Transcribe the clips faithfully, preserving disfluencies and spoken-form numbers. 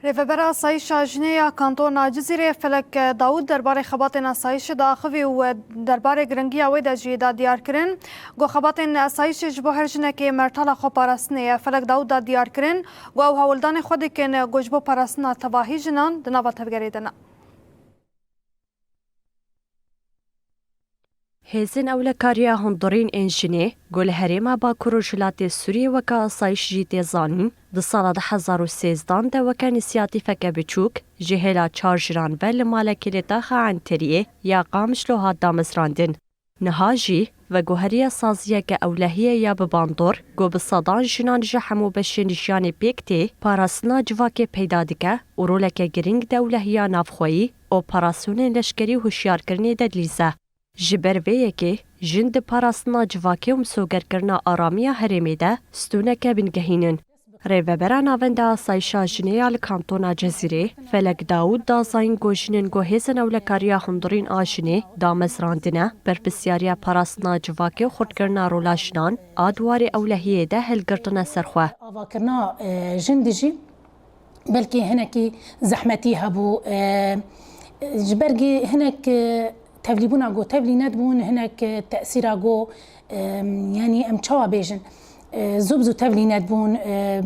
Rêvebera Asayîşa Jinê ya Kantona Cizîrê Felek Dawûd derbarê xebatên asayîşê diaxivî û derbarê giringiya wê de jî da diyarkirin ku xebatên asayîşê ji bo her jinekê mertala xwe parastinê ye. Felek Dawûd da diyarkirin ku ew hewldanê xwe dikin ku ji bo parastina tevahî jinan di nava tevgerê de ne. Hêzên Ewlekariya Hundirîn ên Jinê, ku li herêma Bakur û Rojhilatê Sûriyê weke asayîş jî tê zanîn, di sala du hezar û sêzdan de weke înisiyatîfeke biçûk ji hêla çar jinan ve li malekê li taxa Enteriyê ya Qamişlo hat damezrandin. Niha jî veguheriya saziyeke ewlehiyê ya bi bandor, ku bi sedan jinan ji hemû beşên jiyanê pêk tê, parastina civakê peyda dike û roleke girîng di ewlehiya navxweyî, operasyonên leşkerî û hişyarkirinê de dilîze. Ji ber vê yekê, jin di parastina civakê û misogerkirina aramiya herêmê de stûneke bingehîn in. Rêvebera Navenda Asayîşa Jinê ya li Kantona Cizîrê, Felek Dawûd, da zayîn ku jinên ku Hêzên Ewlekariya Hundirîn a Jinê damezrandine, berpirsyariya parastina civakê û xurtkirina rola jinan a di warê ewlehiyê de hilgirtine ser xwe. Avakirina, e, jin dijî belkî hinekî zehmetî hebû, e, ji ber ku hinek, e, tevlîbûna ku tevlî nedibûn, hinek, e, tesîra ku, e, yanî em çawa bêjin, e, zû bi zû tevlî nedibûn, e,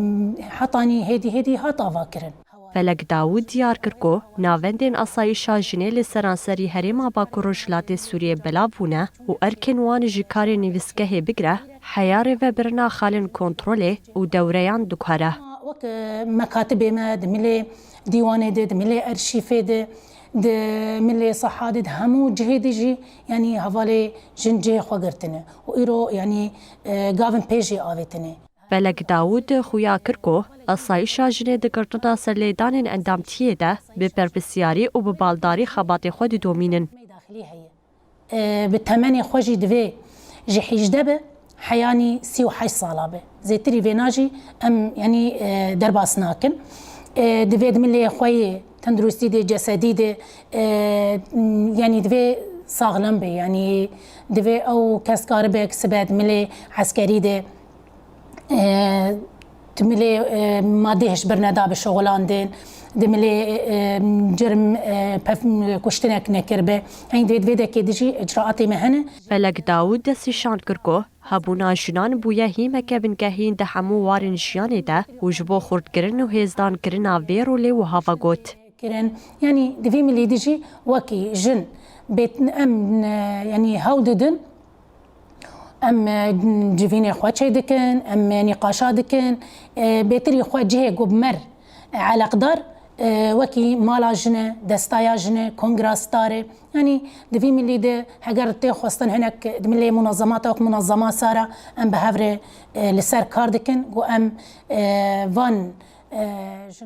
hetanî hêdî hêdî hat avakirin. Felek Dawûd diyar kir ku navendên asayîşa jinê li seranserî herêma Bakur Rojhilatê Sûriyê belav bûne û erkên wan ji karê nivîsgehê bigire heya rêvebirina xalên kontrolê û dewreyan diguhere. Wek, e, mekatibê me di milê dîwanê de, di milê erşîfê de, di milê seha de, di hemû cihê de jî, yanî hevalê jin cihê xwe girtine û îro, yanî, e, gavin pê jê avêtine. Felek Dawûd xuya kir ku asayîşa jinê di girtina serlêdanên endamtiyê de bi berpirsyarî û bi baldarî xebatê xwe didomînin. E, bi temenê xwe jî divê ji hîjdeh be, heyanî sî û heşt sala be. Zêtirî vêna jî em, yanî, e, derbas nakin. E, divê di milê xwe yê tenduristî de, cesedî de, e, yanî divê saxlem be, yanî divê ew kes karibe sibe di milê eskerî de, e, di milê, e, madê hişbirine de bişuxilandin, di milê, e, cirm, e, pev-, kuştinek nekiribe. Yanî divê di vê dekê de jî icraatê me hene. Felek Dawûd destnîşan kir ku hebûna jinan bûye hîmeke bingehîn di hemû warên jiyanê de û ji bo xurtkirin û hêzdankirina vê rolê wiha ve got. Kirin. Yanî di vî milî de jî wekî jin bêt-, em, e, yanî hewl didin, em, e, civînê xwe çêdikin, em, e, nîqaşa dikin, e, bêtirî xwe cihê ku bi me re, e, eleqdar, e, wekî mala jin e, destaya jin e, kongra star e. Yanî di vî milî de heger tê xwestin hinek di milê munezemata wek munezema Sara em bi hev re, e, li ser kar dikin ku em, e, van, e, jin